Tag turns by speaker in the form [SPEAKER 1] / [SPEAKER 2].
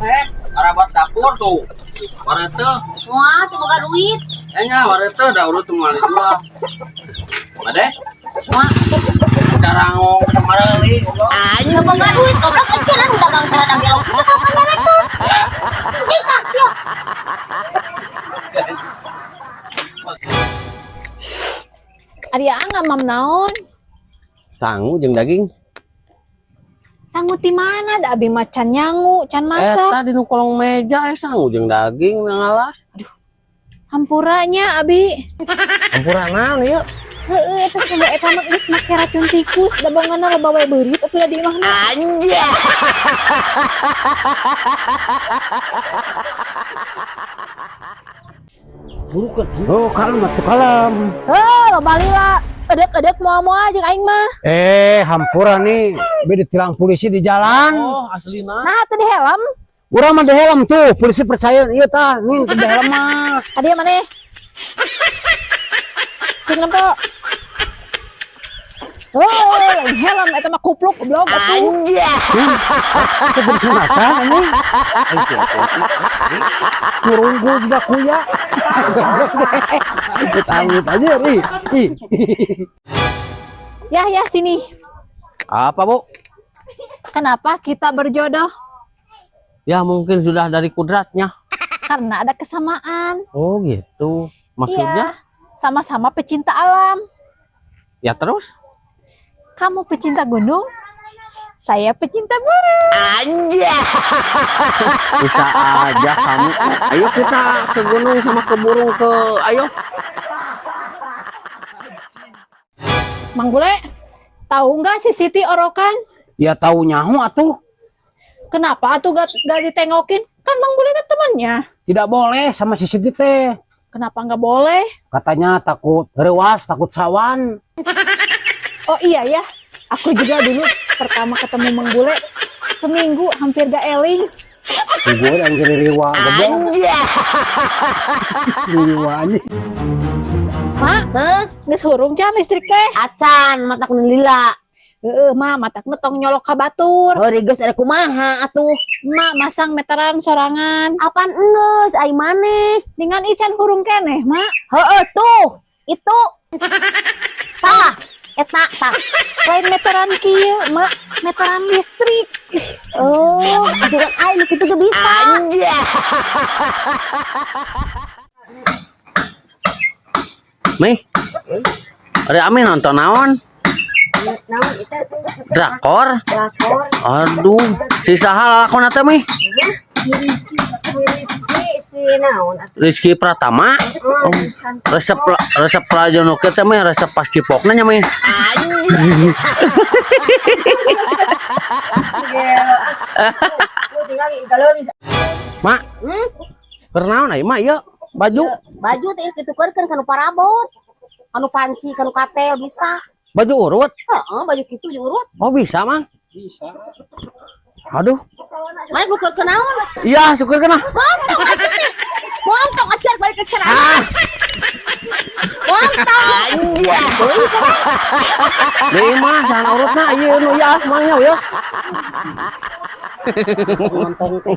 [SPEAKER 1] Teh, parabot dapur tuh. Warete.
[SPEAKER 2] Wah, teu boga duit.
[SPEAKER 1] Eh nya warete da urut moal dijual. Ade?
[SPEAKER 2] Wah,
[SPEAKER 1] Carangong kemareuli.
[SPEAKER 2] teu boga duit goblok eusian anu dagang teh rada gelo kitu kalau kanyarekeun. Nikah sia.
[SPEAKER 3] Ari Aa ngamam naon?
[SPEAKER 1] Sangu jeung daging.
[SPEAKER 3] Sangu ti mana? Da abi mah can nyangu, can masak.
[SPEAKER 1] Eta di nu kolong meja sangu jeung daging ngalas.
[SPEAKER 3] Hampura nya abi.
[SPEAKER 1] Hampura naon ieu?
[SPEAKER 3] Heeh, eta sangu eta mah geus make racun tikus, da bongana loba wae beurit atuh da di imahna.
[SPEAKER 2] Anjay.
[SPEAKER 4] Oh, kalem atuh kalem.
[SPEAKER 3] Heuh, loba lila. Edek-edek moal-moal jeung aing mah.
[SPEAKER 4] Eh, hampura nih, be ditilang polisi di jalan.
[SPEAKER 1] Oh, aslina.
[SPEAKER 3] Nah, teu di helm.
[SPEAKER 4] Urang mah di helm tuh, polisi percaya ieu tah, nih di helm mah.
[SPEAKER 3] Tadi maneh? Cing nempo. Oh, lain helm eta mah kupluk goblok atuh.
[SPEAKER 4] Itu bersunatan ini. Kurungku juga kuya. Amit aja, ih. Ih.
[SPEAKER 3] Ya, ya sini.
[SPEAKER 1] Apa, Bu?
[SPEAKER 3] Kenapa kita berjodoh?
[SPEAKER 1] Ya mungkin sudah dari kudratnya.
[SPEAKER 3] Karena ada kesamaan.
[SPEAKER 1] Oh, gitu. Maksudnya?
[SPEAKER 3] Iya, sama-sama pecinta alam.
[SPEAKER 1] Ya terus?
[SPEAKER 3] Kamu pecinta gunung, saya pecinta burung.
[SPEAKER 2] Anjay.
[SPEAKER 1] Bisa aja kamu. Ayo kita ke gunung sama ke burung ke ayo.
[SPEAKER 3] Mang Bule, tahu nggak si Siti orokan?
[SPEAKER 4] Ya tahu nyaho atuh.
[SPEAKER 3] Kenapa atuh gak ditengokin? Kan Mang Bule itu temannya.
[SPEAKER 4] Tidak boleh sama si Siti teh.
[SPEAKER 3] Kenapa nggak boleh?
[SPEAKER 4] Katanya takut rewas, takut sawan.
[SPEAKER 3] Oh iya ya, aku juga dulu pertama ketemu Mang Bule seminggu hampir gak eling.
[SPEAKER 4] Gue yang jadi riwa, goblok. Riwa anjing.
[SPEAKER 3] Mak, geus hurung can listrik teh.
[SPEAKER 2] Acan matak nu lila.
[SPEAKER 3] Heeh, mak, matakna tong nyolok ka batur.
[SPEAKER 2] Heuh geus ada kumaha atuh.
[SPEAKER 3] Mak masang meteran sorangan.
[SPEAKER 2] Apan enggeus ai maneh?
[SPEAKER 3] Dengan ican hurung keneh, mak.
[SPEAKER 2] Heeh tuh. Itu. Tah, eta tah.
[SPEAKER 3] Lain meteran kieu, mak, meteran listrik.
[SPEAKER 2] Oh, asuran ai nu kitu ge bisa.
[SPEAKER 1] Nih. Ada Amin nonton naon?
[SPEAKER 2] Naon itu
[SPEAKER 1] Drakor.
[SPEAKER 2] drakor.
[SPEAKER 1] Aduh, si saha lalakonna teh mi?
[SPEAKER 2] Si naon atuh.
[SPEAKER 1] Rizky Pratama. Oh, resep resep laju nu kieu teh mi, resep pas cipokna nya mi. Mak. Keur naon ai mak ieu? Baju,
[SPEAKER 2] Baju teh ditukerkeun kana parabot. Kanu panci, kanu katel bisa.
[SPEAKER 1] baju urut.
[SPEAKER 2] Heeh, baju kitu diurut.
[SPEAKER 1] Oh, bisa, Mang? Bisa. Aduh.
[SPEAKER 2] Mana nukerkeun naon?
[SPEAKER 1] Iya, syukur kena.
[SPEAKER 2] Montong asup teh. Montong asup balik ke ceramah.
[SPEAKER 1] Ah,
[SPEAKER 2] Montong.
[SPEAKER 1] deui mah sahan urutna ieu nu ya, mang nya wios.
[SPEAKER 4] Montong teh.